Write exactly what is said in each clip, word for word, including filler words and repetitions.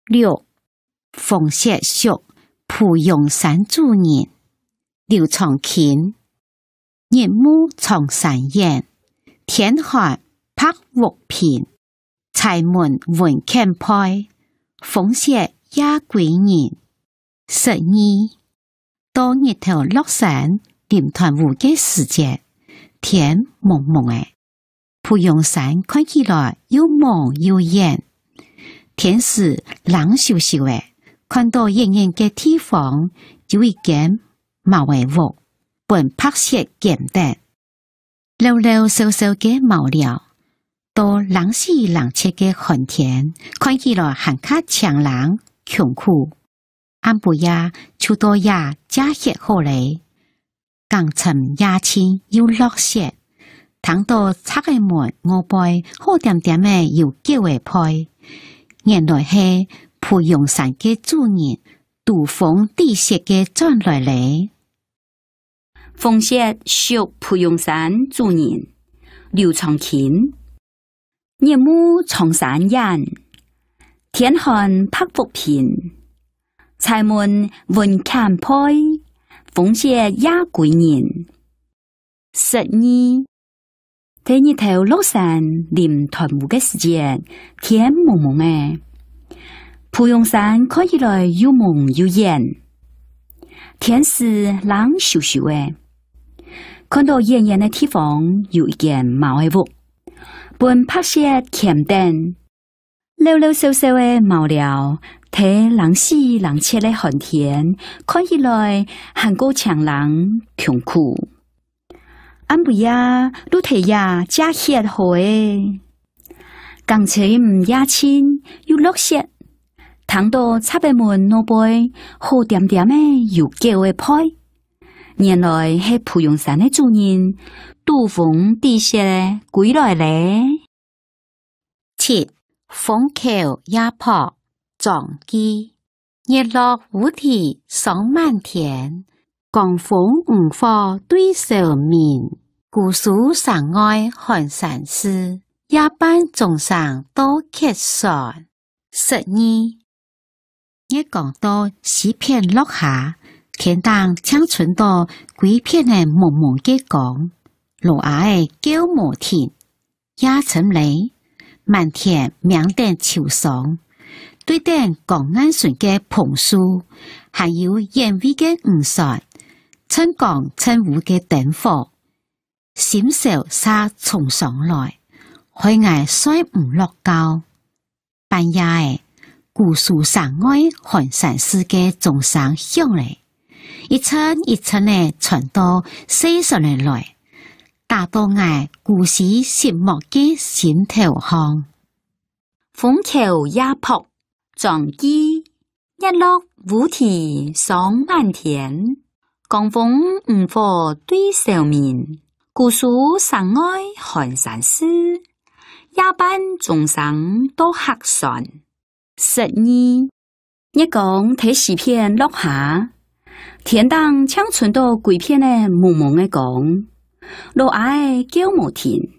六、風雪宿蒲松山主人，劉長卿。日暮長山遠，天寒白屋貧。柴門聞犬吠，風雪夜歸人。十二、到日頭落山臨斷湖个時節，天濛濛仔。 蒲松山看起來又濛又遠。天時冷颼颼仔，看到遠遠个地方有一間茅仔屋，分白雪兼等。溜溜瘦瘦个茅寮，到冷時冷切个寒天，看起來還較清冷、窮苦。 暗晡夜就到這借歇好咧。更深夜深又落雪，聽到柵仔門外背好恬恬仔有狗仔吠，原來係蒲松山个主人，兜風抵雪个轉來咧。風雪宿蒲松山主人，劉長卿。 日暮長山遠，天寒白屋貧。柴門聞犬吠，風雪夜歸人。十二、到日頭落山臨斷湖个時節，天濛濛仔。蒲松山看起來又濛又遠。天時冷颼颼仔，看到遠遠个地方有一間茅仔屋， 分白雪兼等。溜溜瘦瘦个茅寮，在冷時冷切个寒天，看起來還過清冷、窮苦。暗晡夜就在這借歇好咧。更深夜深又落雪，聽到柵仔門外背好恬恬仔有狗仔吠，原來係蒲松山个主人，兜風抵雪歸來咧。 七、楓橋夜泊，張繼。日落烏啼霜滿天，江楓漁火對愁眠。姑蘇城外寒山寺，夜半鐘聲到客船。十二、 月光到西片落下，天頂淨伸到歸片仔濛濛个光，騾仔仔噭無停。夜深咧，滿天鳴等秋桑，對等江岸脣个楓樹，還有遠位个漁船，趁江趁烏个燈火，心愁嗄衝上來，害𠊎睡毋落覺。 半夜仔，姑蘇城外寒山寺个鐘聲響咧，一陣一陣仔傳到細船仔來，打到𠊎姑息寂寞个心頭項。楓橋夜泊，張繼。 日落烏啼霜滿天，江楓漁火對愁眠。姑蘇城外寒山寺，夜半鐘聲到客船。十二、月光在西片落下，天頂淨伸到歸片仔濛濛个光，騾仔仔噭無停。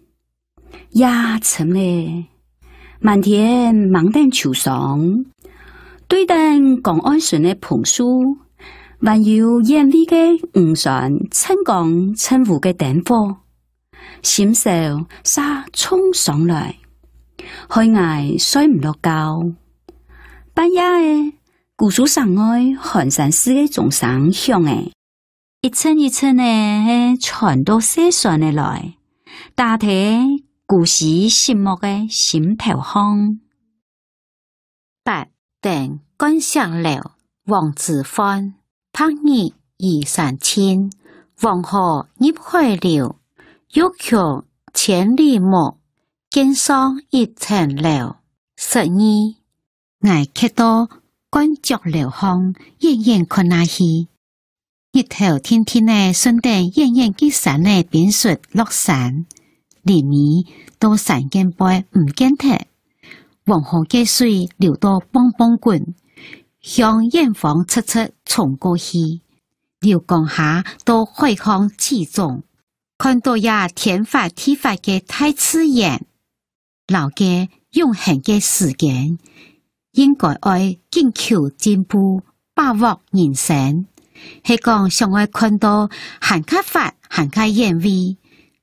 夜深咧，滿天鳴等秋桑，對等江岸脣个楓樹，還有遠位个漁船趁江趁烏个燈火，心愁嗄衝上來，害𠊎睡毋落覺。半夜仔，姑蘇城外寒山寺个鐘聲響咧， 一陣一陣仔傳到細船仔來，打在姑息寂寞个心頭項。八、登觀石樓，王之渙。白日依山盡，黃河入海流，欲窮千里目，更上一層樓。十二、𠊎蹶到觀石樓項遠遠看下去。 日頭定定仔順等遠遠个山仔邊脣落山，臨尾到山根背毋見忒。黃河个水流到磅磅滾，向遠方直直衝過去，流江下到海項之中。看到這天闊地闊个大自然， 摎該永恆个時間，應該愛緊求進步，把握人生。係講想愛看到還較闊、還較遠位，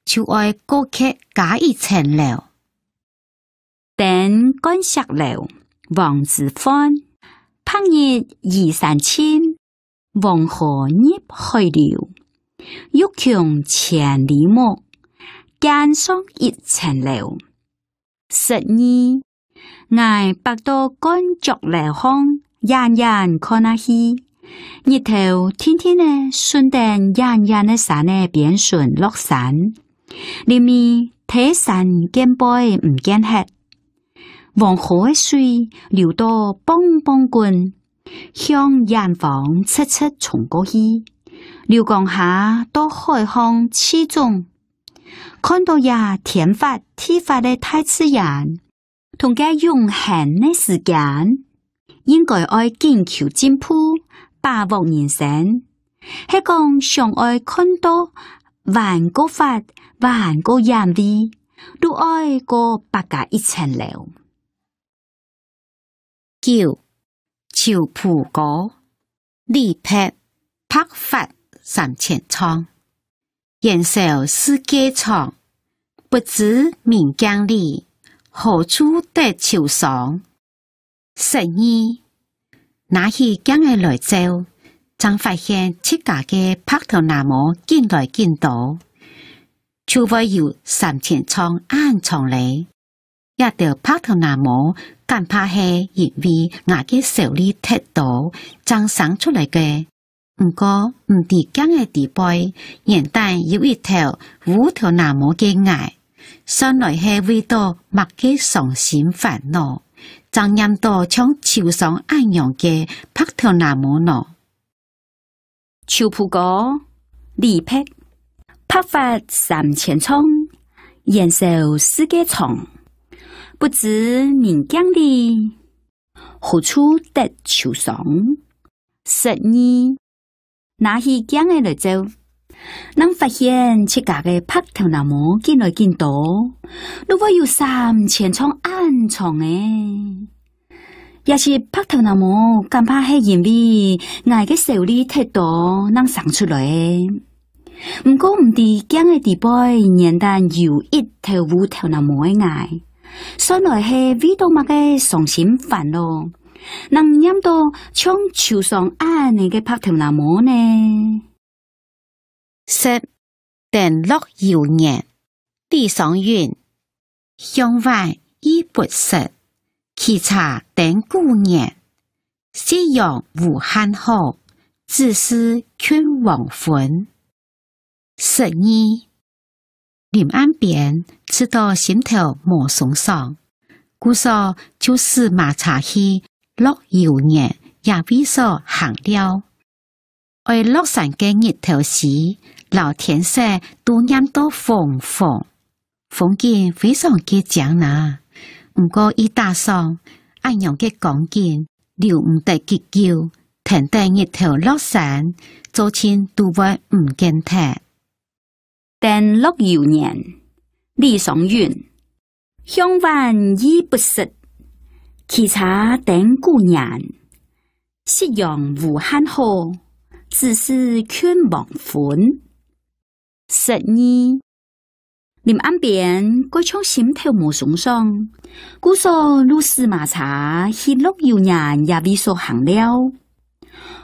就愛過去加一層樓。登鸛石樓，王之渙。白日依山盡，黃河入海流。欲窮千里目，更上一層樓。 十二，𠊎爬到鸛石樓項，遠遠看下去，日頭定定仔順等遠遠个山仔邊脣落山，林尾在山肩背毋見忒。黃河个水流到磅磅滾，向遠方直直衝過去，流光下到海項聚攏。 看到這天闊地闊个大自然，同該永恆个時間，應該愛緊求進步，把握人生。係講想愛看到還過闊、還過遠位，就愛過爬加一層樓。 九，秋浦歌，李白。白髮三千丈，煙消四界長。不知明鏡裡，何處得秋霜。十二，拿起鏡仔來照，正發現自家个白頭那毛緊來緊多，就會有三千丈恁長咧。 這兜白頭那毛，敢怕係因為𠊎个愁慮忒多，正生出來个。毋過，毋知鏡仔底背，原旦有一頭烏頭那毛个𠊎，算來係為著麼个傷心煩惱，正染到像秋霜恁樣个白頭那毛呢？ 秋浦歌，李白。白髮三千丈，煙消四界長。不知明鏡裡，何處得秋霜。十二，拿起鏡仔來照，正發現自家个白頭那毛緊來緊多，就會有三千丈恁長咧。 這兜白頭那毛，敢怕係因為𠊎个愁慮忒多，正生出來个。毋過毋知鏡仔底背，原旦有一頭烏頭那毛个𠊎，算來係為著麼个傷心煩惱，正染到像秋霜恁樣个白頭那毛呢？ 十，登樂遊原，李商隱。向晚意不適，驅車登古原。夕陽無限好，只是近黃昏。十二，臨岸邊，試著心頭無鬆爽，故所就駛馬車去樂遊原這位所行尞。 愛落山个日頭時，摎天色都染到紅紅，風景非常个靚哪。毋過一打爽，恁樣个光景留毋得幾久，跈等日頭落山，早盡都會毋見忒。 登樂遊原，李商隱。向晚意不適，驅車登古原。夕陽無限好，只是近黃昏。十二，臨岸邊，蓋像心頭無鬆爽，故所就駛馬車去樂遊原這位所行尞。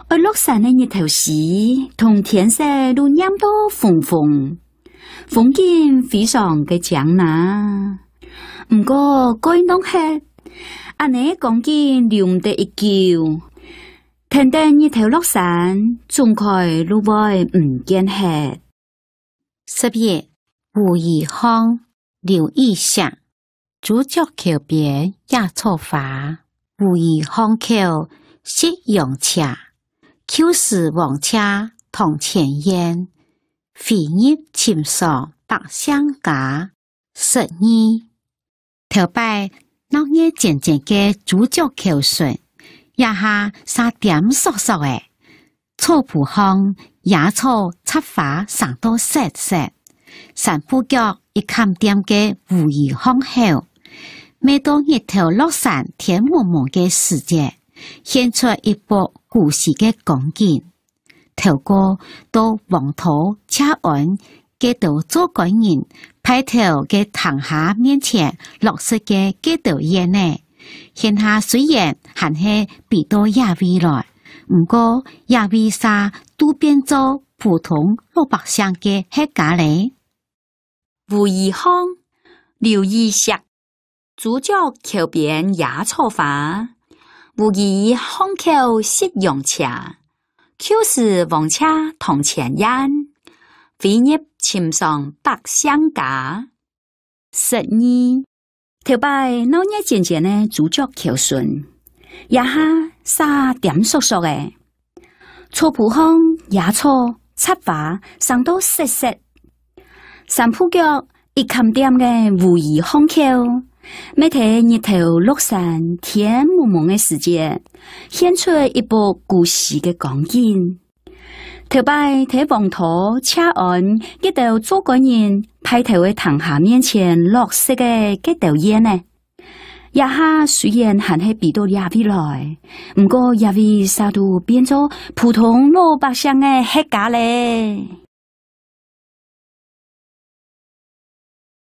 愛落山个日頭時，同天色都染到紅紅，風景非常个靚哪。毋過蓋浪忒，恁樣光景留毋得幾久，跈等日頭落山，總該就會毋見忒。 十一，烏衣巷，劉禹錫。朱雀橋邊野草花，烏衣巷口，夕陽斜。舊時王謝堂前燕，飛入尋常百姓家。十二， 頭擺鬧熱煎煎个朱雀橋脣，這下煞恬索索仔。草埔項，野草插花生到實實，三步腳一崁店个烏衣巷口，乜到日頭落山天濛濛个時節，現出一幅古時个光景。頭過到黃土赤安該兜做官人派頭个廳下面前落實个該兜院仔，現下雖然還係比到這位來，毋過這位嗄都變做普通老百姓个歇家咧。 烏衣巷，劉以錫。朱雀橋邊野草花，烏衣巷口夕陽斜。舊時王謝堂前燕，飛入尋常百姓家。十二，頭擺鬧熱煎煎个朱雀橋脣，這下嗄恬索索仔。 草埔項野草、插花生到實實。三步腳一崁店个烏衣巷口，乜在日頭落山、天濛濛个時節，現出一幅古時个光景。頭擺在黃土赤安該兜做官人派頭个廳下面前落實个該兜院仔， 這下雖然還係比到這位來，毋過這位嗄都變做普通老百姓个歇家咧。